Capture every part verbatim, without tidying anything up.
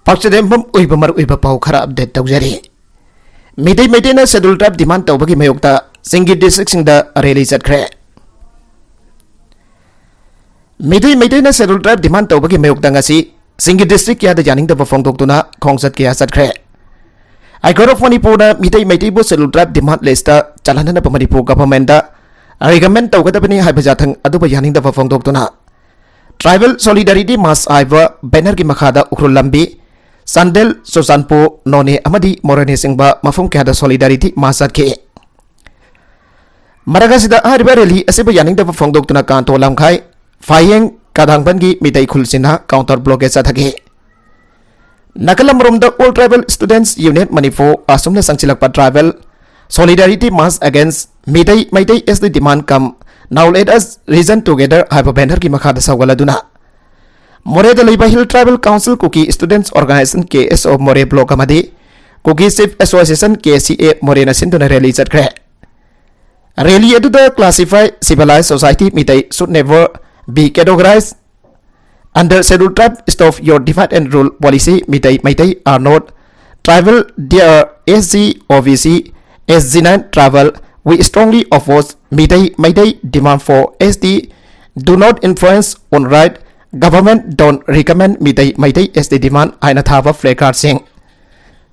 ꯑꯣꯛꯁꯤꯗꯦꯟꯐꯝ ꯑꯣꯏꯕ ꯃꯔꯨꯑꯣꯏꯕ ꯄꯥꯎ ꯈꯔ ꯑꯞꯗꯦꯠ ꯇꯧꯖꯔꯤ꯫ ꯃꯤꯇꯩ ꯃꯩꯇꯩꯅ ꯁꯦꯗꯨꯜ ꯇ꯭ꯔꯥꯏꯕ ꯗꯤꯃꯥꯟ ꯇꯧꯕꯒꯤ ꯃꯥꯌꯣꯛꯇ ꯆꯤꯡꯒꯤ ꯗꯤꯁꯇ꯭ꯔꯤꯛꯁꯤꯡꯗ ꯔꯦꯂꯤ ꯆꯠꯈ꯭ꯔꯦ꯫ ꯃꯤꯇꯩ ꯃꯩꯇꯩꯅ ꯁꯦꯗꯨꯜ ꯇ꯭ꯔꯥꯏꯕ ꯗꯤꯃꯥꯟ ꯇꯧꯕꯒꯤ ꯃꯥꯌꯣꯛꯇ ꯉꯁꯤ ꯆꯤꯡꯒꯤ ꯗꯤꯁꯇ꯭ꯔꯤꯛ ꯀꯌꯥꯗ ꯌꯥꯅꯤꯡꯗꯕ ꯐꯣꯡꯗꯣꯛꯇꯨꯅ ꯈꯣꯡꯆꯠ ꯀꯌꯥ ꯆꯠꯈ꯭ꯔꯦ꯫ ꯍꯥꯏꯀꯣꯔꯠ ꯑꯣꯐ ꯃꯅꯤꯄꯨꯔꯅ ꯃꯤꯇꯩ ꯃꯩꯇꯩꯕꯨ ꯁꯦꯗꯨꯜ ꯇ꯭ꯔꯥꯏꯕ ꯗꯤꯃꯥꯟ ꯂꯤꯁꯇ ꯆꯜꯍꯟꯅꯕ ꯃꯅꯤꯄꯨꯔ ꯒꯚꯔꯟꯃꯦꯟꯗ ꯔꯤꯀꯃꯦꯟ ꯇꯧꯒꯗꯕꯅꯤ ꯍꯥꯏꯕ ꯌꯥꯊꯪ ꯑꯗꯨꯕꯨ ꯌꯥꯅꯤꯡꯗꯕ ꯐꯣꯡꯗꯣꯛꯇꯨꯅ ꯇ꯭ꯔꯥꯏꯕꯦꯜ ꯁꯣꯂꯤꯗꯥꯔꯤꯇꯤ ꯃꯥꯔꯆ ꯍꯥꯏꯕ ꯕꯦꯅꯔꯒꯤ ꯃꯈꯥꯗ ꯎꯈ꯭ꯔꯨꯜ ꯂꯝꯕꯤ, ꯆꯥꯟꯗꯦꯜ, ꯆꯨꯔꯆꯥꯟꯄꯨꯔ, ꯅꯣꯅꯦ ꯑꯃꯗꯤ ꯃꯣꯔꯦꯅꯆꯤꯡꯕ ꯃꯐꯝ ꯀꯌꯥꯗ ꯁꯣꯂꯤꯗꯥꯔꯤꯇꯤ ꯃꯥꯔꯆ ꯆꯠꯈꯤ꯫ ꯃꯔꯛ ꯑꯁꯤꯗ ꯍꯥꯏꯔꯤꯕ ꯔꯦꯂꯤ ꯑꯁꯤꯕꯨ ꯌꯥꯅꯤꯡꯗꯕ ꯐꯣꯡꯗꯣꯛꯇꯨꯅ ꯀꯥꯟꯇꯣ ꯂꯝꯈꯥꯏ, ꯐꯥꯌꯦꯡ, ꯀꯥꯗꯥꯡꯕꯟꯒꯤ ꯃꯤꯇꯩ ꯈꯨꯜꯁꯤꯡꯅ ꯀꯥꯎꯟꯇꯔ ꯕ꯭ꯂꯣꯀꯦꯠ ꯆꯠꯊꯈꯤ꯫ ꯅꯥꯀꯜ ꯑꯃꯔꯣꯝꯗ All Tribal Students Union Manipur ꯑꯁꯨꯝꯅ ꯆꯪꯁꯤꯜꯂꯛꯄ Tribal Solidarity March Against Meitei Meitei S T Demand Come Now Let Us Reason Together ꯍꯥꯏꯕ ꯕꯦꯅꯔꯒꯤ ꯃꯈꯥꯗ ꯁꯧꯒꯠꯂꯗꯨꯅ ꯃꯣꯔꯦꯗ ꯂꯩꯕ Hill Tribal Council Kuki Students Organization K S O More Block ꯑꯃꯗꯤ Kuki Chief Association K C A ꯃꯣꯔꯦꯅ ꯁꯤꯟꯗꯨꯅ rally ꯆꯠꯈ꯭ꯔꯦ꯫ Rally ꯑꯗꯨꯗ classify civilized society Meitei should never be categorized under Scheduled Tribe, stop your divide and rule policy, Meitei Meitei are not tribal, they are S T, O B C, S T nine tribal, we strongly oppose Meitei Meitei demand for S T, do not influence on right, government don't recommend Meitei Meitei S T demand ꯍꯥꯏꯅ ꯊꯥꯕ placardꯁꯤꯡ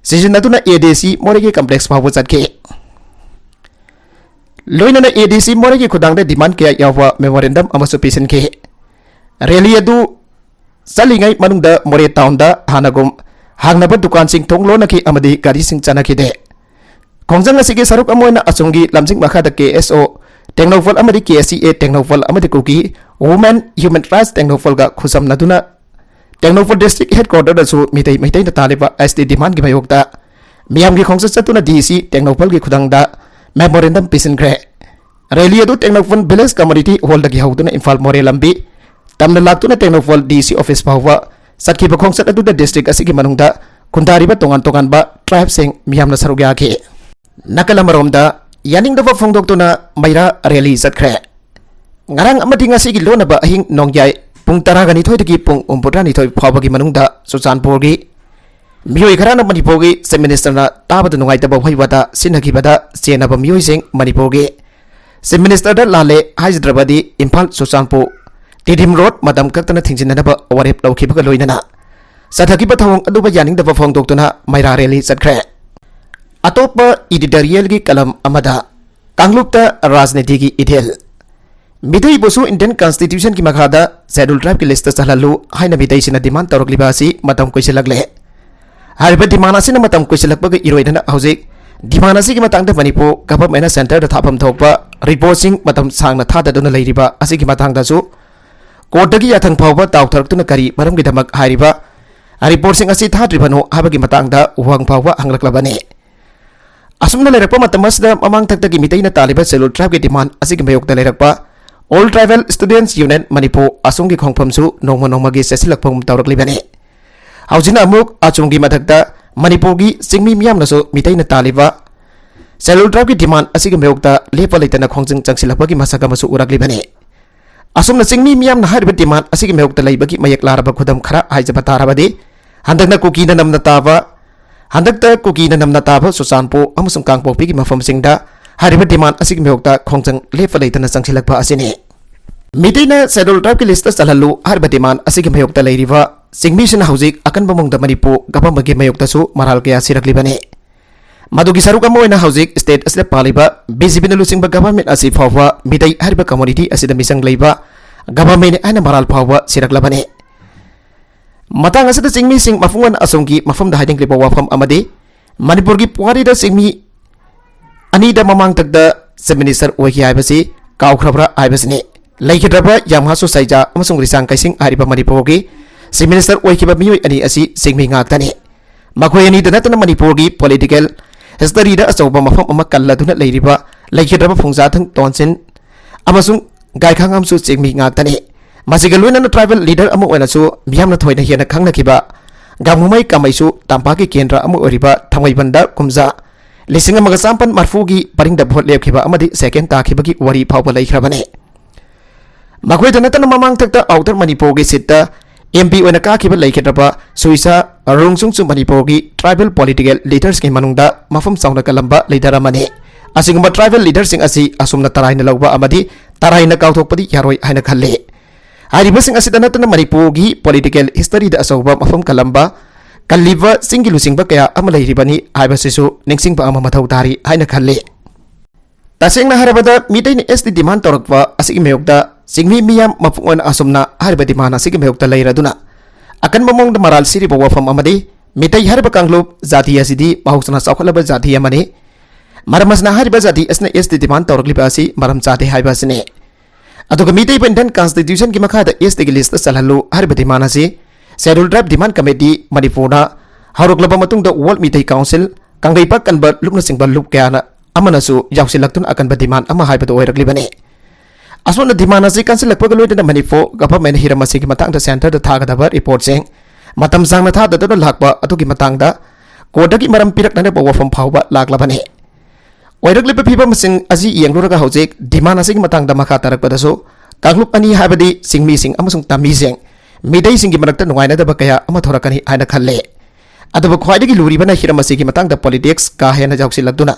ꯁꯤꯖꯤꯟꯅꯗꯨꯅ A D C ꯃꯣꯔꯦꯒꯤ complex ꯐꯥꯎꯕ ꯆꯠꯈꯤ꯫ ꯂꯣꯏꯅꯅ A D C ꯃꯣꯔꯦꯒꯤ ꯈꯨꯠꯊꯥꯡꯗ demand ꯀꯌꯥ ꯌꯥꯎꯕ memorandum ꯑꯃꯁꯨ ꯄꯤꯁꯤꯟꯈꯤ꯫ ꯔꯦꯂꯤ ꯑꯗꯨ ꯆꯠꯂꯤꯉꯩ ꯃꯅꯨꯡꯗ ꯃꯣꯔꯦ ꯇꯥꯎꯟꯗ ꯍꯥꯟꯅꯒꯨꯝ ꯍꯥꯡꯅꯕ ꯗꯨꯀꯥꯟꯁꯤꯡ ꯊꯣꯡ ꯂꯣꯟꯅꯈꯤ ꯑꯃꯗꯤ ꯒꯥꯔꯤꯁꯤꯡ ꯆꯠꯅꯈꯤꯗꯦ꯫ ꯈꯣꯡꯖꯪ ꯑꯁꯤꯒꯤ ꯁꯔꯨꯛ ꯑꯃ ꯑꯣꯏꯅ ꯑꯁꯣꯝꯒꯤ ꯂꯝꯖꯤꯡ ꯃꯈꯥꯗ K S O ꯇꯦꯡꯅꯧꯄꯜ ꯑꯃꯗꯤ K C A ꯇꯦꯡꯅꯧꯄꯜ ꯑꯃꯗꯤ Kuki Women Human Rights ꯇꯦꯡꯅꯧꯄꯜꯒ ꯈꯨꯠꯁꯝꯅꯗꯨꯅ Tengnoupal district headquarterꯗꯁꯨ Meitei ꯃꯩꯇꯩꯅ ꯇꯥꯜꯂꯤꯕ S T demandꯒꯤ ꯃꯥꯌꯣꯛꯇ ꯃꯤꯌꯥꯝꯒꯤ ꯈꯣꯡꯆꯠ ꯆꯠꯇꯨꯅ D C ꯇꯦꯡꯅꯧꯄꯜꯒꯤ ꯈꯨꯠꯊꯥꯡꯗ memorandum ꯄꯤꯁꯤꯟꯈ꯭ꯔꯦ꯫ ꯔꯦꯂꯤ ꯑꯗꯨ ꯇꯦꯡꯅꯧꯄꯜ village community hallꯗꯒꯤ ꯍꯧꯗꯨꯅ ꯏꯝꯐꯥꯜ ꯃꯣꯔꯦ ꯂꯝꯕꯤ ꯇꯝꯅ ꯂꯥꯛꯇꯨꯅ ꯇꯦꯡꯅꯧꯄꯜ D C office ꯐꯥꯎꯕ ꯆꯠꯈꯤꯕ ꯈꯣꯡꯆꯠ ꯑꯗꯨꯗ district ꯑꯁꯤꯒꯤ ꯃꯅꯨꯡꯗ ꯈꯨꯟꯗꯥꯔꯤꯕ ꯇꯣꯉꯥꯟ ꯇꯣꯉꯥꯟꯕ tribeꯁꯤꯡ ꯃꯤꯌꯥꯝꯅ ꯁꯔꯨꯛ ꯌꯥꯈꯤ꯫ ꯅꯥꯀꯜ ꯑꯃꯔꯣꯝꯗ ꯌꯥꯅꯤꯡꯗꯕ ꯐꯣꯡꯗꯣꯛꯇꯨꯅ ꯃꯩꯔꯥ ꯔꯦꯂꯤ ꯆꯠꯈ꯭ꯔꯦ꯫ ꯉꯔꯥꯡ ꯑꯃꯗꯤ ꯉꯁꯤꯒꯤ ꯂꯣꯟꯅꯕ ꯑꯍꯤꯡ ꯅꯣꯡꯌꯥꯏ ꯄꯨꯡ ꯇꯔꯥꯅꯤꯊꯣꯏꯗꯒꯤ ꯄꯨꯡ ꯍꯨꯝꯐꯨꯇꯔꯥꯅꯤꯊꯣꯏ ꯐꯥꯎꯕꯒꯤ ꯃꯅꯨꯡꯗ ꯆꯨꯔꯆꯥꯟꯄꯨꯔꯒꯤ ꯃꯤꯑꯣꯏ ꯈꯔꯅ ꯃꯅꯤꯄꯨꯔꯒꯤ Chief Ministerꯅ ꯇꯥꯕꯗ ꯅꯨꯡꯉꯥꯏꯇꯕ ꯋꯥꯍꯩ ꯋꯥꯇꯥ ꯁꯤꯖꯤꯟꯅꯈꯤꯕꯗ ꯆꯦꯟꯅꯕ ꯃꯤꯑꯣꯏꯁꯤꯡ ꯃꯅꯤꯄꯨꯔꯒꯤ Chief Ministerꯗ ꯂꯥꯜꯂꯦ ꯍꯥꯏꯖꯗ꯭ꯔꯕꯗꯤ ꯏꯝꯐꯥꯜ, ꯆꯨꯔꯆꯥꯟꯄꯨꯔ, ꯇꯤꯗꯤꯝ ꯔꯣꯗ ꯃꯇꯝ ꯀꯛꯇꯅ ꯊꯤꯡꯖꯤꯟꯅꯅꯕ ꯋꯥꯔꯦꯞ ꯂꯧꯈꯤꯕꯒ ꯂꯣꯏꯅꯅ ꯆꯠꯊꯈꯤꯕ ꯊꯧꯑꯣꯡ ꯑꯗꯨꯕꯨ ꯌꯥꯅꯤꯡꯗꯕ ꯐꯣꯡꯗꯣꯛꯇꯨꯅ ꯃꯩꯔꯥ ꯔꯦꯂꯤ ꯆꯠꯈ꯭ꯔꯦ꯫ ꯑꯇꯣꯞꯄ editorialꯒꯤ ꯀꯂꯝ ꯑꯃꯗ, ꯀꯥꯡꯂꯨꯞꯇ ꯔꯥꯖꯅꯤꯇꯤꯒꯤ ꯏꯊꯤꯜ꯫ ꯃꯤꯇꯩꯕꯨꯁꯨ Indian Constitutionꯒꯤ ꯃꯈꯥꯗ Scheduled Tribeꯀꯤ listꯇ ꯆꯜꯍꯜꯂꯨ ꯍꯥꯏꯅ ꯃꯤꯇꯩꯁꯤꯡꯅ demand ꯇꯧꯔꯛꯂꯤꯕ ꯑꯁꯤ ꯃꯇꯝ ꯀꯨꯏꯁꯤꯜꯂꯛꯂꯦ꯫ ꯍꯥꯏꯔꯤꯕ demand ꯑꯁꯤꯅ ꯃꯇꯝ ꯀꯨꯏꯁꯤꯜꯂꯛꯄꯒ ꯏꯔꯣꯏꯅꯅ ꯍꯧꯖꯤꯛ demand ꯑꯁꯤꯒꯤ ꯃꯇꯥꯡꯗ ꯃꯅꯤꯄꯨꯔ governmentꯅ centreꯗ ꯊꯥꯐꯝ ꯊꯣꯛꯄ reportꯁꯤꯡ ꯃꯇꯝ ꯁꯥꯡꯅ ꯊꯥꯗꯗꯨꯅ ꯂꯩꯔꯤꯕ ꯑꯁꯤꯒꯤ ꯃꯇꯥꯡꯗꯁꯨ courtꯇꯒꯤ ꯌꯥꯊꯪ ꯐꯥꯎꯕ ꯇꯥꯎꯊꯔꯛꯇꯨꯅ ꯀꯔꯤ ꯃꯔꯝꯒꯤꯗꯃꯛ ꯍꯥꯏꯔꯤꯕ reportꯁꯤꯡ ꯑꯁꯤ ꯊꯥꯗ꯭ꯔꯤꯕꯅꯣ ꯍꯥꯏꯕꯒꯤ ꯃꯇꯥꯡꯗ ꯋꯥꯍꯪ ꯐꯥꯎꯕ ꯍꯪꯂꯛꯂꯕꯅꯤ꯫ ꯑꯁꯨꯝꯅ ꯂꯩꯔꯛꯄ ꯃꯇꯝ ꯑꯁꯤꯗ ꯃꯃꯥꯡꯊꯛꯇꯒꯤ ꯃꯤꯇꯩꯅ ꯇꯥꯜꯂꯤꯕ Scheduled Tribeꯀꯤ demand ꯑꯁꯤꯒꯤ ꯃꯥꯌꯣꯛꯇ ꯂꯩꯔꯛꯄ All Tribal Students Union Manipur, ꯑꯁꯣꯝꯒꯤ ꯈꯣꯡꯐꯝꯁꯨ ꯅꯣꯡꯃ ꯅꯣꯡꯃꯒꯤ ꯆꯦꯠꯁꯤꯜꯂꯛꯄꯒꯨꯝ ꯇꯧꯔꯛꯂꯤꯕꯅꯤ꯫ ꯍꯧꯖꯤꯛꯅ ꯑꯃꯨꯛ ꯑꯆꯨꯝꯒꯤ ꯃꯊꯛꯇ ꯃꯅꯤꯄꯨꯔꯒꯤ ꯆꯤꯡꯃꯤ ꯃꯤꯌꯥꯝꯅꯁꯨ ꯃꯤꯇꯩꯅ ꯇꯥꯜꯂꯤꯕ Scheduled Tribeꯀꯤ demand ꯑꯁꯤꯒꯤ ꯃꯥꯌꯣꯛꯇ ꯂꯦꯞꯄ ꯂꯩꯇꯅ ꯈꯣꯡꯖꯪ ꯆꯪꯁꯤꯜꯂꯛꯄꯒꯤ ꯃꯁꯛ ꯑꯃꯁꯨ ꯎꯔꯛꯂꯤꯕꯅꯤ꯫ ꯑꯁꯨꯝꯅ ꯆꯤꯡꯃꯤ ꯃꯤꯌꯥꯝꯅ ꯍꯥꯏꯔꯤꯕ demand ꯑꯁꯤꯒꯤ ꯃꯥꯌꯣꯛꯇ ꯂꯩꯕꯒꯤ ꯃꯌꯦꯛ ꯂꯥꯔꯕ ꯈꯨꯗꯝ ꯈꯔ ꯍꯥꯏꯖꯕ ꯇꯥꯔꯕꯗꯤ, ꯍꯟꯗꯛꯅ ꯀꯨꯀꯤꯅ ꯅꯝꯅ ꯇꯥꯕ, ꯍꯟꯗꯛꯇ ꯀꯨꯀꯤꯅ ꯅꯝꯅ ꯇꯥꯕ ꯆꯨꯔꯆꯥꯟꯄꯨꯔ ꯑꯃꯁꯨꯡ ꯀꯥꯡꯄꯣꯛꯄꯤꯒꯤ ꯃꯐꯝꯁꯤꯡꯗ ꯍꯥꯏꯔꯤꯕ demand ꯑꯁꯤꯒꯤ ꯃꯥꯌꯣꯛꯇ ꯈꯣꯡꯖꯪ ꯂꯦꯞꯄ ꯂꯩꯇꯅ ꯆꯪꯁꯤꯜꯂꯛꯄ ꯑꯁꯤꯅꯤ꯫ ꯃꯤꯇꯩꯅ Scheduled Tribeꯀꯤ listꯇ ꯆꯜꯍꯜꯂꯨ ꯍꯥꯏꯔꯤꯕ demand ꯑꯁꯤꯒꯤ ꯃꯥꯌꯣꯛꯇ ꯂꯩꯔꯤꯕ ꯆꯤꯡꯃꯤꯁꯤꯡꯅ ꯍꯧꯖꯤꯛ ꯑꯀꯟꯕ ꯃꯑꯣꯡꯗ ꯃꯅꯤꯄꯨꯔ governmentꯀꯤ ꯃꯥꯌꯣꯛꯇꯁꯨ ꯃꯔꯥꯜ ꯀꯌꯥ ꯁꯤꯔꯛꯂꯤꯕꯅꯤ꯫ ꯃꯗꯨꯒꯤ ꯁꯔꯨꯛ ꯑꯃ ꯑꯣꯏꯅ ꯍꯧꯖꯤꯛ state ꯑꯁꯤꯗ ꯄꯥꯜꯂꯤꯕ BJPꯅ ꯂꯨꯆꯤꯡꯕ government ꯑꯁꯤ ꯐꯥꯎꯕ ꯃꯤꯇꯩ ꯍꯥꯏꯔꯤꯕ community ꯑꯁꯤꯗ ꯃꯤꯆꯪ ꯂꯩꯕ governmentꯅꯤ ꯍꯥꯏꯅ ꯃꯔꯥꯜ ꯐꯥꯎꯕ ꯁꯤꯔꯛꯂꯕꯅꯤ꯫ ꯃꯇꯥꯡ ꯑꯁꯤꯗ ꯆꯤꯡꯃꯤꯁꯤꯡ ꯃꯄꯨꯡ ꯑꯣꯏꯅ ꯑꯁꯣꯝꯒꯤ ꯃꯐꯝꯗ ꯍꯥꯏꯅꯤꯡꯂꯤꯕ ꯋꯥꯐꯝ ꯑꯃꯗꯤ, ꯃꯅꯤꯄꯨꯔꯒꯤ ꯄꯨꯋꯥꯔꯤꯗ ꯆꯤꯡꯃꯤ ꯑꯅꯤꯗ ꯃꯃꯥꯡꯊꯛꯇ Chief Minister ꯑꯣꯏꯈꯤ ꯍꯥꯏꯕꯁꯤ ꯀꯥꯎꯈ꯭ꯔꯕ꯭ꯔꯥ ꯍꯥꯏꯕꯁꯤꯅꯤ꯫ ꯂꯩꯈꯤꯗ꯭ꯔꯕ ꯌꯥꯝꯍꯥꯁꯨ ꯁꯩꯖꯥ ꯑꯃꯁꯨꯡ ꯔꯤꯁꯥꯡ ꯀꯩꯁꯤꯡ ꯍꯥꯏꯔꯤꯕ ꯃꯅꯤꯄꯨꯔꯒꯤ Chief Minister ꯑꯣꯏꯈꯤꯕ ꯃꯤꯑꯣꯏ ꯑꯅꯤ ꯑꯁꯤ ꯆꯤꯡꯃꯤ ꯉꯥꯛꯇꯅꯤ꯫ ꯃꯈꯣꯏ ꯑꯅꯤꯗ ꯅꯠꯇꯅ ꯃꯅꯤꯄꯨꯔꯒꯤ political historyꯗ ꯑꯆꯧꯕ ꯃꯐꯝ ꯑꯃ ꯀꯜꯂꯗꯨꯅ ꯂꯩꯔꯤꯕ ꯂꯩꯈꯤꯗ꯭ꯔꯕ ꯐꯨꯡꯖꯥꯊꯪ ꯇꯣꯟꯁꯤꯟ ꯑꯃꯁꯨꯡ ꯒꯥꯏꯈꯥꯉꯝꯁꯨ ꯆꯤꯡꯃꯤ ꯉꯥꯛꯇꯅꯤ꯫ ꯃꯁꯤꯒ ꯂꯣꯏꯅꯅ tribal leader ꯑꯃ ꯑꯣꯏꯅꯁꯨ ꯃꯤꯌꯥꯝꯅ ꯊꯣꯏꯅ ꯍꯦꯟꯅ ꯈꯪꯅꯈꯤꯕ ꯒꯥꯡꯉꯨꯃꯩ ꯀꯥꯃꯩꯁꯨ ꯇꯝꯄꯥꯛꯀꯤ ꯀꯦꯟꯗ꯭ꯔ ꯑꯃ ꯑꯣꯏꯔꯤꯕ ꯊꯥꯡꯃꯩꯕꯟꯗ ꯀꯨꯝꯖꯥ ꯂꯤꯁꯤꯡ ꯑꯃꯒ ꯆꯥꯃꯥꯄꯟ ꯃꯔꯤꯐꯨꯒꯤ ꯄꯔꯤꯡꯗ vote ꯂꯦꯞꯈꯤꯕ ꯑꯃꯗꯤ second ꯇꯥꯈꯤꯕꯒꯤ ꯋꯥꯔꯤ ꯐꯥꯎꯕ ꯂꯩꯈ꯭ꯔꯕꯅꯤ꯫ ꯃꯈꯣꯏꯗ ꯅꯠꯇꯅ ꯃꯃꯥꯡꯊꯛꯇ Outer ꯃꯅꯤꯄꯨꯔꯒꯤ seatꯇ ꯑꯦꯝ ꯄꯤ ꯑꯣꯏꯅ ꯀꯥꯈꯤꯕ ꯂꯩꯈꯤꯗ꯭ꯔꯕ ꯁꯨꯏꯁꯥ ꯔꯣꯡꯆꯨꯡꯁꯨ ꯃꯅꯤꯄꯨꯔꯒꯤ ꯇ꯭ꯔꯥꯏꯕꯦꯜ ꯄꯣꯂꯤꯇꯤꯀꯦꯜ ꯂꯤꯗꯔꯁꯀꯤ ꯃꯅꯨꯡꯗ ꯃꯐꯝ ꯆꯥꯎꯅ ꯀꯜꯂꯝꯕ ꯂꯤꯗꯔ ꯑꯃꯅꯤ꯫ ꯑꯁꯤꯒꯨꯝꯕ ꯇ꯭ꯔꯥꯏꯕꯦꯜ ꯂꯤꯗꯔꯁꯤꯡ ꯑꯁꯤ ꯑꯁꯨꯝꯅ ꯇꯔꯥꯏꯅ ꯂꯧꯕ ꯑꯃꯗꯤ ꯇꯔꯥꯏꯅ ꯀꯥꯎꯊꯣꯛꯄꯗꯤ ꯌꯥꯔꯣꯏ ꯍꯥꯏꯅ ꯈꯜꯂꯤ꯫ ꯍꯥꯏꯔꯤꯕꯁꯤꯡ ꯑꯁꯤꯗ ꯅꯠꯇꯅ ꯃꯅꯤꯄꯨꯔꯒꯤ ꯄꯣꯂꯤꯇꯤꯀꯦꯜ ꯍꯤꯁꯇꯔꯤꯗ ꯑꯆꯧꯕ ꯃꯐꯝ ꯀꯜꯂꯝꯕ, ꯀꯜꯂꯤꯕ ꯆꯤꯡꯒꯤ ꯂꯨꯆꯤꯡꯕ ꯀꯌꯥ ꯑꯃ ꯂꯩꯔꯤꯕꯅꯤ ꯍꯥꯏꯕꯁꯤꯁꯨ ꯅꯤꯡꯁꯤꯡꯕ ꯑꯃ ꯃꯊꯧ ꯇꯥꯔꯤ ꯍꯥꯏꯅ ꯈꯜꯂꯤ꯫ ꯇꯁꯦꯡꯅ ꯍꯥꯏꯔꯕꯗ, ꯃꯤꯇꯩꯅ ꯑꯦꯁ ꯇꯤ ꯗꯤꯃꯥꯟ ꯇꯧꯔꯛꯄ ꯑꯁꯤꯒꯤ ꯃꯥꯌꯣꯛꯇ ꯆꯤꯡꯃꯤ ꯃꯤꯌꯥꯝ ꯃꯄꯨꯡ ꯑꯣꯏꯅ ꯑꯁꯨꯝꯅ ꯍꯥꯏꯔꯤꯕ ꯗꯤꯃꯥꯟ ꯑꯁꯤꯒꯤ ꯃꯥꯌꯣꯛꯇ ꯂꯩꯔꯗꯨꯅ ꯑꯀꯟꯕ ꯃꯑꯣꯡꯗ ꯃꯔꯥꯜ ꯁꯤꯔꯤꯕ ꯋꯥꯐꯝ ꯑꯃꯗꯤ ꯃꯤꯇꯩ ꯍꯥꯏꯔꯤꯕ ꯀꯥꯡꯂꯨꯞ ꯖꯥꯇꯤ ꯑꯁꯤꯗꯤ ꯃꯍꯧꯁꯥꯅ ꯆꯥꯎꯈꯠꯂꯕ ꯖꯥꯇꯤ ꯑꯃꯅꯤ꯫ ꯃꯔꯝ ꯑꯁꯤꯅ ꯍꯥꯏꯔꯤꯕ ꯖꯥꯇꯤ ꯑꯁꯤꯅ ꯑꯦꯁ ꯇꯤ ꯗꯤꯃꯥꯟ ꯇꯧꯔꯛꯂꯤꯕ ꯑꯁꯤ ꯃꯔꯝ ꯆꯥꯗꯦ ꯍꯥꯏꯕ ꯑꯁꯤꯅꯤ꯫ ꯑꯗꯨꯒ ꯃꯤꯇꯩꯕꯨ ꯏꯟꯗꯤꯌꯟ ꯀꯟꯁꯇꯤꯇ꯭ꯌꯨꯁꯟꯒꯤ ꯃꯈꯥꯗ ꯑꯦꯁ ꯇꯤꯒꯤ ꯂꯤꯁꯇ ꯆꯜꯍꯜꯂꯨ ꯍꯥꯏꯔꯤꯕ ꯗꯤꯃꯥꯟ ꯑꯁꯤ ꯁꯦꯗ꯭ꯌꯨꯜ ꯇ꯭ꯔꯥꯏꯕ ꯗꯤꯃꯥꯟ ꯀꯃꯤꯇꯤ ꯃꯅꯤꯄꯨꯔꯅ ꯍꯧꯔꯛꯂꯕ ꯃꯇꯨꯡꯗ ꯋꯥꯔꯜꯗ ꯃꯤꯇꯩ ꯀꯥꯎꯟꯁꯤꯜ, ꯀꯪꯂꯩꯄꯥꯛ ꯀꯟꯕ ꯂꯨꯞꯅꯆꯤꯡꯕ ꯂꯨꯞ ꯀꯌꯥꯅ ꯑꯃꯅꯁꯨ ꯌꯥꯎꯁꯤꯜꯂꯛꯇꯨꯅ ꯑꯀꯟꯕ ꯗꯤꯃꯥꯟ ꯑꯃ ꯍꯥꯏꯕꯗꯨ ꯑꯣꯏꯔꯛꯂꯤꯕꯅꯤ꯫ ꯑꯁꯣꯝꯅ ꯗꯤꯃꯥꯟ ꯑꯁꯤ ꯀꯟꯁꯤꯜꯂꯛꯄꯒ ꯂꯣꯏꯅꯅ ꯃꯅꯤꯄꯨꯔ ꯒꯚꯔꯟꯃꯦꯟꯠꯅ ꯍꯤꯔꯝ ꯑꯁꯤꯒꯤ ꯃꯇꯥꯡꯗ ꯁꯦꯟꯇꯔꯗ ꯊꯥꯒꯗꯕ ꯔꯤꯄꯣꯔꯠꯁꯤꯡ ꯃꯇꯝ ꯁꯥꯡꯅ ꯊꯥꯗꯗꯨꯅ ꯂꯥꯛꯄ ꯑꯗꯨꯒꯤ ꯃꯇꯥꯡꯗ ꯀꯣꯔꯠꯇꯒꯤ ꯃꯔꯝ ꯄꯤꯔꯛꯅꯅꯕ ꯋꯥꯐꯝ ꯐꯥꯎꯕ ꯂꯥꯛꯂꯕꯅꯤ꯫ ꯑꯣꯏꯔꯛꯂꯤꯕ ꯐꯤꯕꯝꯁꯤꯡ ꯑꯁꯤ ꯌꯦꯡꯂꯨꯔꯒ ꯍꯧꯖꯤꯛ ꯗꯤꯃꯥꯟ ꯑꯁꯤꯒꯤ ꯃꯇꯥꯡꯗ ꯃꯈꯥ ꯇꯥꯔꯛꯄꯗꯁꯨ ꯀꯥꯡꯂꯨꯞ ꯑꯅꯤ ꯍꯥꯏꯕꯗꯤ ꯆꯤꯡꯃꯤꯁꯤꯡ ꯑꯃꯁꯨꯡ ꯇꯝꯃꯤꯁꯤꯡ, ꯃꯤꯇꯩꯁꯤꯡꯒꯤ ꯃꯔꯛꯇ ꯅꯨꯡꯉꯥꯏꯅꯗꯕ ꯀꯌꯥ ꯑꯃ ꯊꯣꯔꯛꯀꯅꯤ ꯍꯥꯏꯅ ꯈꯜꯂꯦ꯫ ꯑꯗꯨꯕꯨ ꯈ꯭ꯋꯥꯏꯗꯒꯤ ꯂꯨꯔꯤꯕꯅ ꯍꯤꯔꯝ ꯑꯁꯤꯒꯤ ꯃꯇꯥꯡꯗ ꯄꯣꯂꯤꯇꯤꯛꯁ ꯀꯥ ꯍꯦꯟꯅ ꯌꯥꯎꯁꯤꯜꯂꯛꯇꯨꯅ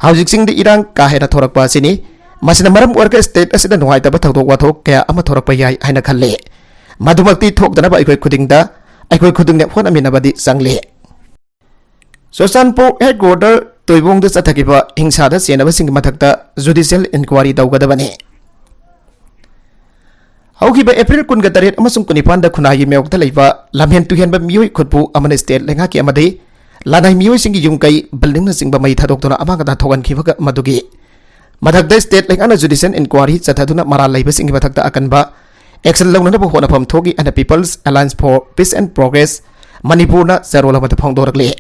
ꯍꯧꯖꯤꯛꯁꯤꯡꯗ ꯏꯔꯥꯡ ꯀꯥ ꯍꯦꯟꯅ ꯊꯣꯔꯛꯄ ꯑꯁꯤꯅꯤ꯫ ꯃꯁꯤꯅ ꯃꯔꯝ ꯑꯣꯏꯔꯒ ꯁ꯭ꯇꯦꯠ ꯑꯁꯤꯗ ꯅꯨꯡꯉꯥꯏꯇꯕ ꯊꯧꯗꯣꯛ ꯋꯥꯊꯣꯛ ꯀꯌꯥ ꯑꯃ ꯊꯣꯔꯛꯄ ꯌꯥꯏ ꯍꯥꯏꯅ ꯈꯜꯂꯦ꯫ ꯃꯗꯨꯃꯛꯇꯤ ꯊꯣꯛꯇꯅꯕ ꯑꯩꯈꯣꯏ ꯈꯨꯗꯤꯡꯗ, ꯑꯩꯈꯣꯏ ꯈꯨꯗꯤꯡꯅ ꯍꯣꯠꯅꯃꯤꯟꯅꯕꯗꯤ ꯆꯪꯂꯤ꯫ ꯆꯨꯔꯆꯥꯟꯄꯨꯔ ꯍꯦꯗꯀ꯭ꯋꯥꯇꯔ ꯇꯣꯏꯕꯣꯡꯗ ꯆꯠꯊꯈꯤꯕ ꯍꯤꯡꯁꯥꯗ ꯆꯦꯟꯅꯕꯁꯤꯡꯒꯤ ꯃꯊꯛꯇ ꯖꯨꯗꯤꯁꯤꯌꯦꯜ ꯏꯟꯀ꯭ꯋꯥꯔꯤ ꯇꯧꯒꯗꯕꯅꯤ꯫ ꯍꯧꯈꯤꯕ ꯑꯦꯄ꯭ꯔꯤꯜ ꯀꯨꯟꯒ ꯇꯔꯦꯠ ꯑꯃꯁꯨꯡ ꯀꯨꯟꯅꯤꯄꯥꯟꯗ ꯈꯨꯟꯅꯥꯏꯒꯤ ꯃꯥꯌꯣꯛꯇ ꯂꯩꯕ ꯂꯝꯍꯦꯟ ꯇꯨꯍꯦꯟꯕ ꯃꯤꯑꯣꯏ ꯈꯨꯠꯄꯨ ꯑꯃꯅ ꯁ꯭ꯇꯦꯠ ꯂꯩꯉꯥꯛꯀꯤ ꯑꯃꯗꯤ ꯂꯅꯥꯏ ꯃꯤꯑꯣꯏꯁꯤꯡꯒꯤ ꯌꯨꯝ ꯀꯩ, ꯕꯤꯜꯗꯤꯡꯅꯆꯤꯡꯕ ꯃꯩ ꯊꯥꯗꯣꯛꯇꯨꯅ ꯑꯃꯥꯡ ꯑꯇꯥ ꯊꯣꯛꯍꯟꯈꯤꯕꯒ ꯃꯗꯨꯒꯤ ꯃꯊꯛꯇ ꯁ꯭ꯇꯦꯠ ꯂꯩꯉꯥꯛꯅ ꯖꯨꯗꯤꯁꯤꯌꯦꯜ ꯏꯟꯀ꯭ꯋꯥꯔꯤ ꯆꯠꯊꯗꯨꯅ ꯃꯔꯥꯜ ꯂꯩꯕꯁꯤꯡꯒꯤ ꯃꯊꯛꯇ ꯑꯀꯟꯕ ꯑꯦꯛꯁꯟ ꯂꯧꯅꯅꯕ ꯍꯣꯠꯅꯐꯝ ꯊꯣꯛꯏ ꯍꯥꯏꯅ People's Alliance for Peace and Progress ꯃꯅꯤꯄꯨꯔꯅ ꯆꯦꯔꯣꯜ ꯑꯃꯗ ꯐꯣꯡꯗꯣꯔꯛꯂꯤ꯫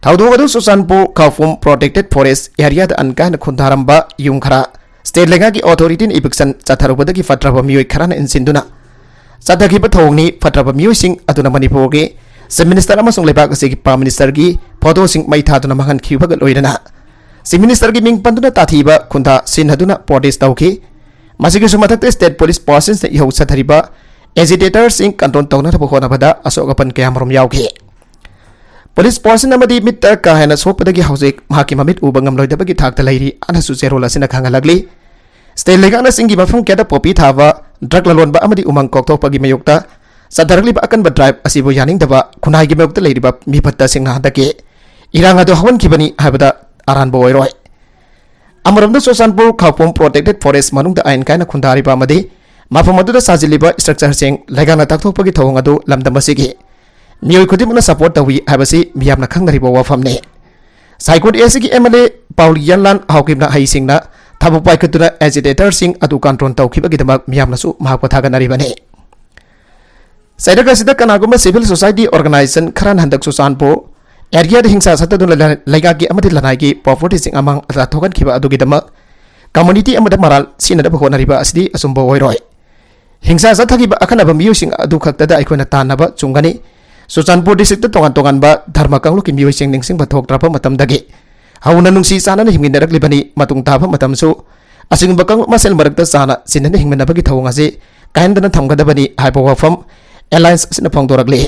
ꯊꯧꯗꯣꯛ ꯑꯗꯨ ꯆꯨꯔꯆꯥꯟꯄꯨꯔ ꯈꯥꯎꯄꯨꯝ ꯄ꯭ꯔꯣꯇꯦꯛꯇꯦꯗ ꯐꯣꯔꯦꯁ ꯑꯦꯔꯤꯌꯥꯗ ꯑꯟ ꯀꯥꯏꯅ ꯈꯨꯟꯗꯥꯔꯝꯕ ꯌꯨꯝ ꯈꯔ ꯁ꯭ꯇꯦꯠ ꯂꯩꯉꯥꯛꯀꯤ ꯑꯣꯊꯣꯔꯤꯇꯤꯅ ꯏꯚꯤꯛꯁꯟ ꯆꯠꯊꯔꯨꯕꯗꯒꯤ ꯐꯠꯇ꯭ꯔꯕ ꯃꯤꯑꯣꯏ ꯈꯔꯅ ꯏꯟꯁꯤꯟꯗꯨꯅ ꯆꯠꯊꯈꯤꯕ ꯊꯧꯑꯣꯡꯅꯤ꯫ ꯐꯠꯇ꯭ꯔꯕ ꯃꯤꯑꯣꯏꯁꯤꯡ ꯑꯗꯨꯅ ꯃꯅꯤꯄꯨꯔꯒꯤ ꯆꯤꯐ ꯃꯤꯅꯤꯁꯇꯔ ꯑꯃꯁꯨꯡ ꯂꯩꯕꯥꯛ ꯑꯁꯤꯒꯤ ꯄ꯭ꯔꯥꯏꯝ ꯃꯤꯅꯤꯁꯇꯔꯒꯤ ꯐꯣꯇꯣꯁꯤꯡ ꯃꯩ ꯊꯥꯗꯨꯅ ꯃꯥꯡꯍꯟꯈꯤꯕꯒ ꯂꯣꯏꯅꯅ ꯆꯤꯐ ꯃꯤꯅꯤꯁꯇꯔꯒꯤ ꯃꯤꯡ ꯄꯟꯗꯨꯅ ꯇꯥꯊꯤꯕ ꯈꯨꯟꯗꯥ ꯁꯤꯟꯅꯗꯨꯅ ꯄ꯭ꯔꯣꯇꯦꯁ ꯇꯧꯈꯤ꯫ ꯃꯁꯤꯒꯤꯁꯨ ꯃꯊꯛꯇ ꯁ꯭ꯇꯦꯠ ꯄꯨꯂꯤꯁ ꯄꯥꯔꯁꯟꯁꯅ ꯏꯍꯧ ꯆꯠꯊꯔꯤꯕ ꯑꯦꯖꯤꯇꯦꯇꯔꯁꯤꯡ ꯀꯟꯇ꯭ꯔꯣꯜ ꯇꯧꯅꯅꯕ ꯍꯣꯠꯅꯕꯗ ꯑꯁꯣꯛ ꯑꯄꯟ ꯀꯌꯥꯃꯔꯨꯝ ꯌꯥꯎꯈꯤ꯫ ꯄꯨꯂꯤꯁ ꯐꯣꯔꯁꯁꯤꯅ ꯑꯃꯗꯤ ꯃꯤꯠꯇ ꯀꯥ ꯍꯦꯟꯅ ꯁꯣꯛꯄꯗꯒꯤ ꯍꯧꯖꯤꯛ ꯃꯍꯥꯛꯀꯤ ꯃꯃꯤꯠ ꯎꯕ ꯉꯝꯂꯣꯏꯗꯕꯒꯤ ꯊꯥꯛꯇ ꯂꯩꯔꯤ ꯍꯥꯏꯅꯁꯨ ꯆꯦꯔꯣꯜ ꯑꯁꯤꯅ ꯈꯪꯍꯜꯂꯛꯂꯤ꯫ ꯁ꯭ꯇꯦꯠ ꯂꯩꯉꯥꯛꯅ ꯆꯤꯡꯒꯤ ꯃꯐꯝ ꯀꯌꯥꯗ ꯄꯣꯄꯤ ꯊꯥꯕ, ꯗ꯭ꯔꯒ ꯂꯂꯣꯟꯕ ꯑꯃꯗꯤ ꯎꯃꯪ ꯀꯣꯛꯊꯣꯛꯄꯒꯤ ꯃꯥꯌꯣꯛꯇ ꯆꯠꯊꯔꯛꯂꯤꯕ ꯑꯀꯟꯕ ꯗ꯭ꯔꯥꯏꯚ ꯑꯁꯤꯕꯨ ꯌꯥꯅꯤꯡꯗꯕ ꯈꯨꯟꯅꯥꯏꯒꯤ ꯃꯥꯌꯣꯛꯇ ꯂꯩꯔꯤꯕ ꯃꯤꯐꯠꯇꯁꯤꯡꯅ ꯍꯟꯗꯛꯀꯤ ꯏꯔꯥꯡ ꯑꯗꯨ ꯍꯧꯍꯟꯈꯤꯕꯅꯤ ꯍꯥꯏꯕꯗ ꯑꯔꯥꯟꯕ ꯑꯣꯏꯔꯣꯏ꯫ ꯑꯃꯔꯣꯝꯗ ꯆꯨꯔꯆꯥꯟꯄꯨꯔ ꯈꯥꯎꯄꯨꯝ ꯄ꯭ꯔꯣꯇꯦꯛꯇꯦꯗ ꯐꯣꯔꯦꯁ ꯃꯅꯨꯡꯗ ꯑꯥꯏꯟ ꯀꯥꯏꯅ ꯈꯨꯟꯗꯥꯔꯤꯕ ꯑꯃꯗꯤ ꯃꯐꯝ ꯑꯗꯨꯗ ꯁꯥꯖꯤꯜꯂꯤꯕ ꯏꯁꯇ꯭ꯔꯛꯆꯔꯁꯤꯡ ꯂꯩꯉꯥꯛꯅ ꯇꯥꯛꯊꯣꯛꯄꯒꯤ ꯊꯧꯑꯣꯡ ꯑꯗꯨ ꯂꯝꯗꯝ ꯑꯁꯤꯒꯤ ꯃꯤꯑꯣꯏ ꯈꯨꯗꯤꯡꯃꯛꯅ ꯁꯄꯣꯔꯠ ꯇꯧꯏ ꯍꯥꯏꯕꯁꯤ ꯃꯤꯌꯥꯝꯅ ꯈꯪꯅꯔꯤꯕ ꯋꯥꯐꯝꯅꯤ꯫ ꯁꯥꯏꯀꯨꯠ ꯑꯦꯁꯤꯒꯤ ꯑꯦꯝ ꯑꯦꯜ ꯑꯦ ꯄꯥꯎꯂꯤꯌꯥꯟꯂꯥꯟ ꯍꯥꯎꯀꯤꯞꯅ ꯍꯩꯁꯤꯡꯅ ꯊꯕꯛ ꯄꯥꯏꯈꯠꯇꯨꯅ ꯑꯦꯖꯤꯇꯦꯇꯔꯁꯤꯡ ꯑꯗꯨ ꯀꯟꯇ꯭ꯔꯣꯜ ꯇꯧꯈꯤꯕꯒꯤꯗꯃꯛ ꯃꯤꯌꯥꯝꯅꯁꯨ ꯃꯍꯥꯛꯄꯨ ꯊꯥꯒꯠꯅꯔꯤꯕꯅꯤ꯫ ꯆꯩꯔꯛ ꯑꯁꯤꯗ ꯀꯅꯥꯒꯨꯝꯕ ꯁꯤꯚꯤꯜ ꯁꯣꯁꯥꯏꯇꯤ ꯑꯣꯔꯒꯅꯥꯏꯖꯦꯁꯟ ꯈꯔꯅ ꯍꯟꯗꯛ ꯆꯨꯔꯆꯥꯟꯄꯨꯔ ꯑꯦꯔꯤꯌꯥꯗ ꯍꯤꯡꯁꯥ ꯁꯠꯇꯗꯨꯅ ꯂꯩ-, ꯂꯩꯉꯥꯛꯀꯤ ꯑꯃꯗꯤ ꯂꯅꯥꯏꯒꯤ ꯄ꯭ꯔꯣꯄꯔꯇꯤꯁꯤꯡ ꯑꯃꯥꯡ ꯑꯇꯥ ꯊꯣꯛꯍꯟꯈꯤꯕ ꯑꯗꯨꯒꯤꯗꯃꯛ ꯀꯝꯃꯨꯅꯤꯇꯤ ꯑꯃꯗ ꯃꯔꯥꯜ ꯁꯤꯅꯅꯕ ꯍꯣꯠꯅꯔꯤꯕ ꯑꯁꯤꯗꯤ ꯑꯆꯨꯝꯕ ꯑꯣꯏꯔꯣꯏ꯫ ꯍꯤꯡꯁꯥ ꯆꯠꯊꯈꯤꯕ ꯑꯈꯟꯅꯕ ꯃꯤꯑꯣꯏꯁꯤꯡ ꯑꯗꯨ ꯈꯛꯇꯗ ꯑꯩꯈꯣꯏꯅ ꯇꯥꯟꯅꯕ ꯆꯨꯝꯒꯅꯤ꯫ ꯆꯨꯔꯆꯥꯟꯄꯨꯔ ꯗꯤꯁꯇ꯭ꯔꯤꯛꯇ ꯇꯣꯉꯥꯟ ꯇꯣꯉꯥꯟꯕ ꯙꯔꯃ ꯀꯥꯡꯂꯨꯞꯀꯤ ꯃꯤꯑꯣꯏꯁꯤꯡ ꯅꯤꯡꯁꯤꯡꯕ ꯊꯣꯛꯇ꯭ꯔꯕ ꯃꯇꯝꯗꯒꯤ ꯍꯧꯅ ꯅꯨꯡꯁꯤ ꯆꯥꯟꯅꯅ ꯍꯤꯡꯃꯤꯟꯅꯔꯛꯂꯤꯕꯅꯤ꯫ ꯃꯇꯨꯡ ꯇꯥꯕ ꯃꯇꯝꯁꯨ ꯑꯁꯤꯒꯨꯝꯕ ꯀꯥꯡꯂꯨꯞ ꯃꯁꯦꯜ ꯃꯔꯛꯇ ꯆꯥꯅ ꯆꯤꯟꯅꯅ ꯍꯤꯡꯃꯤꯟꯅꯕꯒꯤ ꯊꯧꯑꯣꯡ ꯑꯁꯤ ꯀꯥꯏꯍꯟꯗꯅ ꯊꯝꯒꯗꯕꯅꯤ ꯍꯥꯏꯕ ꯋꯥꯐꯝ ꯑꯦꯂꯥꯌꯟꯁ ꯑꯁꯤꯅ ꯐꯣꯡꯗꯣꯔꯛꯂꯤ꯫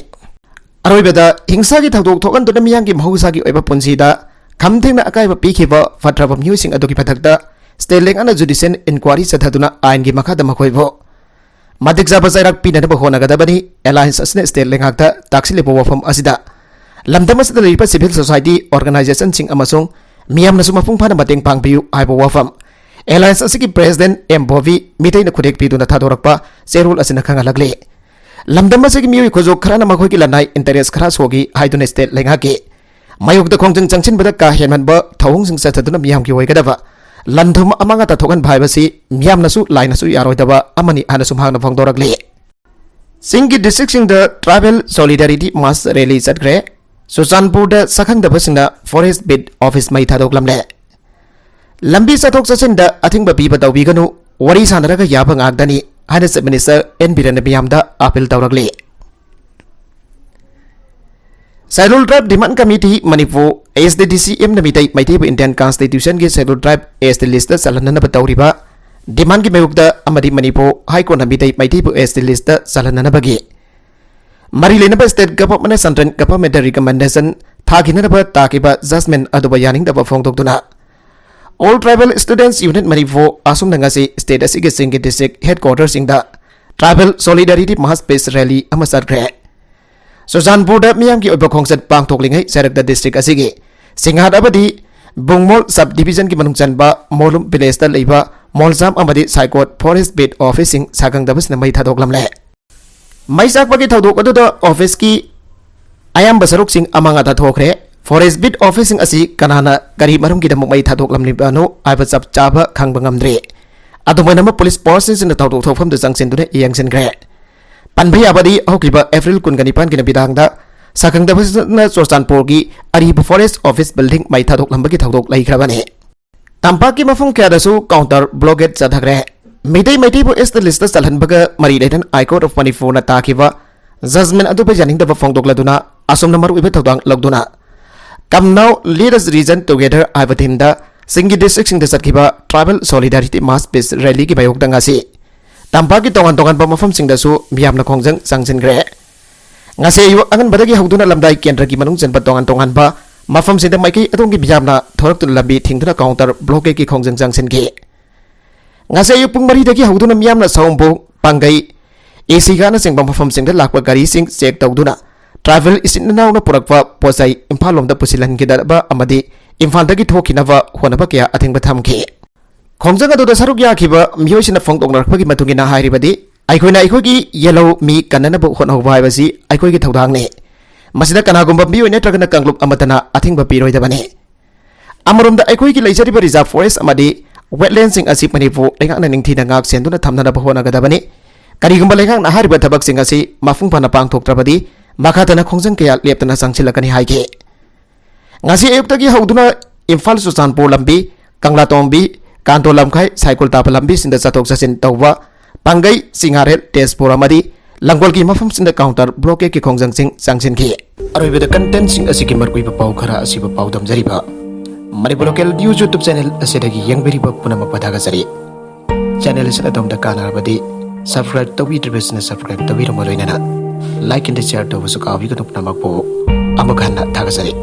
ꯑꯔꯣꯏꯕꯗ ꯍꯤꯡꯁꯥꯒꯤ ꯊꯧꯗꯣꯛ ꯊꯣꯛꯍꯟꯗꯨꯅ ꯃꯤꯌꯥꯝꯒꯤ ꯃꯍꯧꯁꯥꯒꯤ ꯑꯣꯏꯕ ꯄꯨꯟꯁꯤꯗ ꯈꯝ ꯊꯦꯡꯅ ꯑꯀꯥꯏꯕ ꯄꯤꯈꯤꯕ ꯐꯠꯇ꯭ꯔꯕ ꯃꯤꯑꯣꯏꯁꯤꯡ ꯑꯗꯨꯒꯤ ꯃꯊꯛꯇ ꯁ꯭ꯇꯦꯠ ꯂꯩꯉꯥꯛꯅ ꯖꯨꯗꯤꯁꯤꯌꯦꯜ ꯏꯟꯀ꯭ꯋꯥꯔꯤ ꯆꯠꯊꯗꯨꯅ ꯑꯥꯏꯟꯒꯤ ꯃꯈꯥꯗ ꯃꯈꯣꯏꯕꯨ ꯃꯇꯤꯛ ꯆꯥꯕ ꯆꯩꯔꯥꯛ ꯄꯤꯅꯅꯕ ꯍꯣꯠꯅꯒꯗꯕꯅꯤ꯫ ꯑꯦꯂꯥꯌꯟꯁ ꯑꯁꯤꯅ ꯁ꯭ꯇꯦꯠ ꯂꯩꯉꯥꯛꯇ ꯇꯥꯛꯁꯤꯜꯂꯤꯕ ꯋꯥꯐꯝ ꯑꯁꯤꯗ ꯂꯝꯗꯝ ꯑꯁꯤꯗ ꯂꯩꯔꯤꯕ ꯁꯤꯚꯤꯜ ꯁꯣꯁꯥꯏꯇꯤ ꯑꯣꯔꯒꯅꯥꯏꯖꯦꯁꯟꯁꯤꯡ ꯑꯃꯁꯨꯡ ꯃꯤꯌꯥꯝꯅꯁꯨ ꯃꯄꯨꯡ ꯐꯥꯅ ꯃꯇꯦꯡ ꯄꯥꯡꯕꯤꯌꯨ ꯍꯥꯏꯕ ꯋꯥꯐꯝ ꯑꯦꯂꯥꯌꯟꯁ ꯑꯁꯤꯒꯤ ꯄ꯭ꯔꯦꯁꯤꯗꯦꯟꯠ ꯑꯦꯝ ꯕꯣꯕꯤ ꯃꯤꯇꯩꯅ ꯈꯨꯗꯦꯛ ꯄꯤꯗꯨꯅ ꯊꯥꯗꯣꯔꯛꯄ ꯆꯦꯔꯣꯜ ꯑꯁꯤꯅ ꯈꯪꯍꯜꯂꯛꯂꯤ꯫ ꯂꯝꯗꯝ ꯑꯁꯤꯒꯤ ꯃꯤꯑꯣꯏ ꯈꯨꯖꯣꯛ ꯈꯔꯅ ꯃꯈꯣꯏꯒꯤ ꯂꯅꯥꯏ ꯏꯟꯇꯔꯦꯁ ꯈꯔ ꯁꯣꯛꯏ ꯍꯥꯏꯗꯨꯅ ꯁ꯭ꯇꯦꯠ ꯂꯩꯉꯥꯛꯀꯤ ꯃꯥꯌꯣꯛꯇ ꯈꯣꯡꯖꯪ ꯆꯪꯁꯤꯟꯕꯗ ꯀꯥ ꯍꯦꯟꯃꯟꯕ ꯊꯧꯑꯣꯡꯁꯤꯡ ꯆꯠꯊꯗꯨꯅ ꯃꯤꯌꯥꯝꯒꯤ ꯑꯣꯏꯒꯗꯕ ꯂꯟ ꯊꯨꯝ ꯑꯃꯥꯡ ꯑꯇꯥ ꯊꯣꯛꯍꯟꯕ ꯍꯥꯏꯕꯁꯤ ꯃꯤꯌꯥꯝꯅꯁꯨ ꯂꯥꯏꯅꯁꯨ ꯌꯥꯔꯣꯏꯗꯕ ꯑꯃꯅꯤ ꯍꯥꯏꯅꯁꯨ ꯃꯍꯥꯛꯅ ꯐꯣꯡꯗꯣꯔꯛꯂꯤ꯫ ꯆꯤꯡꯒꯤ ꯗꯤꯁꯇ꯭ꯔꯤꯛꯁꯤꯡꯗ ꯇ꯭ꯔꯥꯏꯕꯦꯜ ꯁꯣꯂꯤꯗꯥꯔꯤꯇꯤ ꯃꯥꯁ ꯔꯦꯂꯤ ꯆꯠꯈ꯭ꯔꯦ꯫ ꯆꯨꯔꯆꯥꯟꯄꯨꯔꯗ ꯁꯛꯈꯪꯗꯕꯁꯤꯡꯅ ꯐꯣꯔꯦꯁ ꯕꯤꯠ ꯑꯣꯐꯤꯁ ꯃꯩ ꯊꯥꯗꯣꯛꯂꯝꯂꯦ꯫ ꯂꯝꯕꯤ ꯆꯠꯊꯣꯛ ꯆꯠꯁꯤꯟꯗ ꯑꯊꯤꯡꯕ ꯄꯤꯕ ꯇꯧꯕꯤꯒꯅꯨ, ꯋꯥꯔꯤ ꯁꯥꯟꯅꯔꯒ ꯌꯥꯕ ꯉꯥꯛꯇꯅꯤ ꯍꯥꯏꯅ ꯆꯤꯐ ꯃꯤꯅꯤꯁꯇꯔ ꯑꯦꯟ ꯕꯤꯔꯦꯟꯅ ꯃꯤꯌꯥꯝꯗ ꯑꯥꯄꯤꯜ ꯇꯧꯔꯛꯂꯤ꯫ Schedule tribe demand committee Manipur, S D D C ꯑꯦꯝꯅ ꯃꯤꯇꯩ ꯃꯩꯇꯩꯕꯨ ꯏꯟꯗꯤꯌꯟ ꯀꯟꯁꯇꯤꯇ꯭ꯌꯨꯁꯟꯒꯤ schedule tribe S T list ꯆꯜꯍꯟꯅꯅꯕ ꯇꯧꯔꯤꯕ ꯗꯤꯃꯥꯟꯒꯤ ꯃꯥꯌꯣꯛꯇ ꯑꯃꯗꯤ ꯃꯅꯤꯄꯨꯔ ꯍꯥꯏ ꯀꯣꯔꯠꯅ ꯃꯤꯇꯩ ꯃꯩꯇꯩꯕꯨ ꯑꯦꯁ ꯇꯤ ꯂꯤꯁꯇ ꯆꯜꯍꯟꯅꯅꯕꯒꯤ ꯃꯔꯤ ꯂꯩꯅꯕ ꯁ꯭ꯇꯦꯠ ꯒꯚꯔꯟꯃꯦꯟꯠꯅ ꯁꯦꯟꯇ꯭ꯔꯦꯜ ꯒꯚꯔꯟꯃꯦꯟꯠꯇ ꯔꯤꯀꯃꯦꯟꯗꯦꯁꯟ ꯊꯥꯈꯤꯅꯅꯕ ꯇꯥꯈꯤꯕ ꯖꯖꯃꯦꯟꯠ ꯑꯗꯨꯕꯨ ꯌꯥꯅꯤꯡꯗꯕ ꯐꯣꯡꯗꯣꯛꯇꯨꯅ All Tribal Students Union Manipur ꯑꯁꯨꯝꯅ ꯉꯁꯤ ꯁ꯭ꯇꯦꯠ ꯑꯁꯤꯒꯤ ꯆꯤꯡꯒꯤ ꯗꯤꯁꯇ꯭ꯔꯤꯛ ꯍꯦꯗꯀ꯭ꯋꯥꯇꯔꯁꯤꯡꯗ ꯇ꯭ꯔꯥꯏꯕꯦꯜ ꯁꯣꯂꯤꯗꯥꯔꯤꯇꯤ ꯃꯥꯁ ꯄꯤꯁ ꯔꯦꯂꯤ ꯑꯃ ꯆꯠꯈ꯭ꯔꯦ꯫ ꯆꯨꯔꯆꯥꯟꯄꯨꯔꯗ ꯃꯤꯌꯥꯝꯒꯤ ꯑꯣꯏꯕ ꯈꯣꯡꯆꯠ ꯄꯥꯡꯊꯣꯛꯂꯤꯉꯩ ꯁꯦꯔꯛꯇ ꯗꯤꯁꯇ꯭ꯔꯤꯛ ꯑꯁꯤꯒꯤ ꯁꯤꯡꯍꯥꯠ ꯑꯃꯗꯤ ꯕꯨꯡꯃꯣꯜ ꯁꯕ ꯗꯤꯕꯤꯖꯟꯒꯤ ꯃꯅꯨꯡ ꯆꯟꯕ ꯃꯣꯂꯨꯝ ꯚꯤꯂꯦꯖꯇ ꯂꯩꯕ ꯃꯣꯜꯖꯥꯝ ꯑꯃꯗꯤ ꯁꯥꯏꯀꯣꯠ ꯐꯣꯔꯦꯁ ꯕꯤꯠ ꯑꯣꯐꯤꯁꯁꯤꯡ ꯁꯥꯈꯪꯗꯕꯁꯤꯡꯅ ꯃꯩ ꯊꯥꯗꯣꯛꯂꯝꯂꯦ꯫ ꯃꯩ ꯆꯥꯛꯄꯒꯤ ꯊꯧꯗꯣꯛ ꯑꯗꯨꯗ ꯑꯣꯐꯤꯁꯀꯤ ꯑꯌꯥꯝꯕ ꯁꯔꯨꯛꯁꯤꯡ ꯑꯃꯥꯡ ꯑꯇꯥ ꯊꯣꯛꯈ꯭ꯔꯦ꯫ ꯐꯣꯔꯦꯁ ꯕꯤꯠ ꯑꯣꯐꯤꯁꯁꯤꯡ ꯑꯁꯤ ꯀꯅꯥꯅ ꯀꯔꯤ ꯃꯔꯝꯒꯤꯗꯃꯛ ꯃꯩ ꯊꯥꯗꯣꯛꯂꯝꯂꯤꯕꯅꯣ ꯍꯥꯏꯕ ꯆꯞ ꯆꯥꯕ ꯈꯪꯕ ꯉꯝꯗ꯭ꯔꯤ꯫ ꯑꯗꯨꯝ ꯑꯣꯏꯅꯃꯛ ꯄꯨꯂꯤꯁ ꯐꯣꯔꯁꯁꯤꯡꯅ ꯊꯧꯗꯣꯛ ꯊꯣꯛꯐꯝꯗꯨ ꯆꯪꯁꯤꯟꯗꯨꯅ ꯌꯦꯡꯁꯤꯟꯈ꯭ꯔꯦ꯫ ꯄꯟꯕ ꯌꯥꯕꯗꯤ ꯍꯧꯈꯤꯕ ꯑꯦꯄ꯭ꯔꯤꯜ ꯀꯨꯟꯒ ꯅꯤꯄꯥꯟꯒꯤ ꯅꯨꯃꯤꯗꯥꯡꯗ ꯁꯥꯈꯪꯗꯕꯁꯤꯡꯅ ꯆꯨꯔꯆꯥꯟꯄꯨꯔꯒꯤ ꯑꯔꯤꯕ ꯐꯣꯔꯦꯁ ꯑꯣꯐꯤꯁ ꯕꯤꯜꯗꯤꯡ ꯃꯩ ꯊꯥꯗꯣꯛꯂꯝꯕꯒꯤ ꯊꯧꯗꯣꯛ ꯂꯩꯈ꯭ꯔꯕꯅꯤ꯫ ꯇꯝꯄꯥꯛꯀꯤ ꯃꯐꯝ ꯀꯌꯥꯗꯁꯨ ꯀꯥꯎꯟꯇꯔ ꯕ꯭ꯂꯣꯀꯦꯗ ꯆꯠꯊꯈ꯭ꯔꯦ꯫ ꯃꯤꯇꯩ ꯃꯩꯇꯩꯕꯨ ꯑꯦꯁ ꯇꯤ ꯂꯤꯁꯇ ꯆꯜꯍꯟꯕꯒ ꯃꯔꯤ ꯂꯩꯅꯅ ꯍꯥꯏ ꯀꯣꯔꯠ ꯑꯣꯐ ꯃꯅꯤꯄꯨꯔꯅ ꯇꯥꯈꯤꯕ ꯖꯖꯃꯦꯟꯠ ꯑꯗꯨꯕꯨ ꯌꯥꯅꯤꯡꯗꯕ ꯐꯣꯡꯗꯣꯛꯂꯗꯨꯅ ꯑꯁꯣꯝꯅ ꯃꯔꯨꯑꯣꯏꯕ ꯊꯧꯗꯥꯡ ꯂꯧꯗꯨꯅ Come now, let us reason together ꯍꯥꯏꯕ ꯊꯤꯝꯗ ꯆꯤꯡꯒꯤ ꯗꯤꯁꯇ꯭ꯔꯤꯛꯁꯤꯡꯗ ꯆꯠꯈꯤꯕ ꯇ꯭ꯔꯥꯏꯕꯦꯜ ꯁꯣꯂꯤꯗꯥꯔꯤꯇꯤ ꯃꯥꯁ ꯄꯤꯁ ꯔꯦꯂꯤꯒꯤ ꯃꯥꯌꯣꯛꯇ ꯉꯁꯤ ꯇꯝꯄꯥꯛꯀꯤ ꯇꯣꯉꯥꯟ ꯇꯣꯉꯥꯟꯕ ꯃꯐꯝꯁꯤꯡꯗꯁꯨ ꯃꯤꯌꯥꯝꯅ ꯈꯣꯡꯖꯪ ꯆꯪꯁꯤꯟꯈ꯭ꯔꯦ꯫ ꯉꯁꯤ ꯑꯌꯨꯛ ꯑꯉꯟꯕꯗꯒꯤ ꯍꯧꯗꯨꯅ ꯂꯝꯗꯥꯏ ꯀꯦꯟꯗ꯭ꯔꯒꯤ ꯃꯅꯨꯡ ꯆꯟꯕ ꯇꯣꯉꯥꯟ ꯇꯣꯉꯥꯟꯕ ꯃꯐꯝꯁꯤꯡꯗ ꯃꯥꯏꯀꯩ ꯑꯗꯣꯝꯒꯤ ꯃꯤꯌꯥꯝꯅ ꯊꯣꯔꯛꯇꯨꯅ ꯂꯝꯕꯤ ꯊꯤꯡꯗꯨꯅ ꯀꯥꯎꯟꯇꯔ ꯕ꯭ꯂꯣꯀꯦꯗꯀꯤ ꯈꯣꯡꯖꯪ ꯆꯪꯁꯤꯟꯈꯤ꯫ ꯉꯁꯤ ꯑꯌꯨꯛ ꯄꯨꯡ ꯃꯔꯤꯗꯒꯤ ꯍꯧꯗꯨꯅ ꯃꯤꯌꯥꯝꯅ ꯁꯑꯣꯝꯕꯨꯡ, ꯄꯥꯡꯒꯩ, ꯑꯦꯁꯤꯒꯥꯅꯆꯤꯡꯕ ꯃꯐꯝꯁꯤꯡꯗ ꯂꯥꯛꯄ ꯒꯥꯔꯤꯁꯤꯡ ꯆꯦꯛ ꯇꯧꯗꯨꯅ ꯇ꯭ꯔꯥꯏꯕꯦꯜ ꯏꯆꯤꯟ ꯏꯅꯥꯎꯅ ꯄꯨꯔꯛꯄ ꯄꯣꯠ ꯆꯩ ꯏꯝꯐꯥꯜ ꯂꯣꯝꯗ ꯄꯨꯁꯤꯜꯍꯟꯈꯤꯗꯕ ꯑꯃꯗꯤ ꯏꯝꯐꯥꯜꯗꯒꯤ ꯊꯣꯛꯈꯤꯅꯕ ꯍꯣꯠꯅꯕ ꯀꯌꯥ ꯑꯊꯤꯡꯕ ꯊꯝꯈꯤ꯫ ꯈꯣꯡꯖꯪ ꯑꯗꯨꯗ ꯁꯔꯨꯛ ꯌꯥꯈꯤꯕ ꯃꯤꯑꯣꯏꯁꯤꯡꯅ ꯐꯣꯡꯗꯣꯛꯅꯔꯛꯄꯒꯤ ꯃꯇꯨꯡ ꯏꯟꯅ ꯍꯥꯏꯔꯤꯕꯗꯤ, ꯑꯩꯈꯣꯏꯅ ꯑꯩꯈꯣꯏꯒꯤ ꯌꯦꯜꯍꯧ ꯃꯤ ꯀꯟꯅꯅꯕ ꯍꯣꯠꯅꯍꯧꯕ ꯍꯥꯏꯕꯁꯤ ꯑꯩꯈꯣꯏꯒꯤ ꯊꯧꯗꯥꯡꯅꯤ꯫ ꯃꯁꯤꯗ ꯀꯅꯥꯒꯨꯝꯕ ꯃꯤꯑꯣꯏ ꯅꯠꯇ꯭ꯔꯒꯅ ꯀꯥꯡꯂꯨꯞ ꯑꯃꯠꯇꯅ ꯑꯊꯤꯡꯕ ꯄꯤꯔꯣꯏꯗꯕꯅꯤ꯫ ꯑꯃꯔꯣꯝꯗ ꯑꯩꯈꯣꯏꯒꯤ ꯂꯩꯖꯔꯤꯕ ꯔꯤꯖꯥꯔꯚ ꯐꯣꯔꯦꯁ ꯑꯃꯗꯤ ꯋꯦꯠꯂꯦꯟꯁꯤꯡ ꯑꯁꯤ ꯃꯅꯤꯄꯨꯔ ꯂꯩꯉꯥꯛꯅ ꯅꯤꯡꯊꯤꯅ ꯉꯥꯛ ꯁꯦꯟꯗꯨꯅ ꯊꯝꯅꯅꯕ ꯍꯣꯠꯅꯒꯗꯕꯅꯤ꯫ ꯀꯔꯤꯒꯨꯝꯕ ꯂꯩꯉꯥꯛꯅ ꯍꯥꯏꯔꯤꯕ ꯊꯕꯛꯁꯤꯡ ꯑꯁꯤ ꯃꯄꯨꯡ ꯐꯥꯅ ꯄꯥꯡꯊꯣꯛꯇ꯭ꯔꯕꯗꯤ ꯃꯈꯥ ꯇꯥꯅ ꯈꯣꯡꯖꯪ ꯀꯌꯥ ꯂꯦꯞꯇꯅ ꯆꯪꯁꯤꯜꯂꯛꯀꯅꯤ ꯍꯥꯏꯈꯤ꯫ ꯉꯁꯤ ꯑꯌꯨꯛꯇꯒꯤ ꯍꯧꯗꯨꯅ ꯏꯝꯐꯥꯜ ꯆꯨꯔꯆꯥꯟꯄꯨꯔ ꯂꯝꯕꯤ, ꯀꯪꯂꯥꯇꯣꯡꯕꯤ, ꯀꯥꯟꯇꯣ ꯂꯝꯈꯥꯏ, ꯁꯥꯏꯀꯨꯜ ꯇꯥꯕ ꯂꯝꯕꯤꯁꯤꯡꯗ ꯆꯠꯊꯣꯛ ꯆꯠꯁꯤꯟ ꯇꯧꯕ, ꯄꯥꯡꯒꯩ, ꯆꯤꯉꯥꯔꯦꯜ, ꯇꯦꯖꯄꯨꯔ ꯑꯃꯗꯤ ꯂꯪꯒꯣꯜꯒꯤ ꯃꯐꯝꯁꯤꯡꯗ ꯀꯥꯎꯟꯇꯔ ꯕ꯭ꯂꯣꯀꯦꯗꯀꯤ ꯈꯣꯡꯖꯪꯁꯤꯡ ꯆꯪꯁꯤꯟꯈꯤ꯫ ꯑꯔꯣꯏꯕꯗ ꯀꯟꯇꯦꯟꯁꯤꯡ ꯑꯁꯤꯒꯤ ꯃꯔꯨꯑꯣꯏꯕ ꯄꯥꯎ ꯈꯔ ꯑꯁꯤꯕꯨ ꯄꯥꯎꯗꯝꯖꯔꯤꯕ Manipur local news YouTube channel ꯑꯁꯤꯗꯒꯤ ꯌꯦꯡꯕꯤꯔꯤꯕ ꯄꯨꯝꯅꯃꯛꯄꯨ ꯊꯥꯒꯠꯆꯔꯤ꯫ ꯆꯦꯅꯦꯜ ꯑꯁꯤꯅ ꯑꯗꯣꯝꯗ ꯀꯥꯟꯅꯔꯕꯗꯤ subscribe ꯇꯧꯕꯤꯗ꯭ꯔꯤꯕꯁꯤꯡꯅ subscribe ꯇꯧꯕꯤꯔꯝꯕ ꯂꯣꯏꯅꯅ like and share ꯇꯧꯕꯁꯨ ꯀꯥꯎꯕꯤꯒꯅꯨ꯫ ꯄꯨꯝꯅꯃꯛꯄꯨ ꯑꯃꯨꯛ ꯍꯟꯅ ꯊꯥꯒꯠꯆꯔꯤ꯫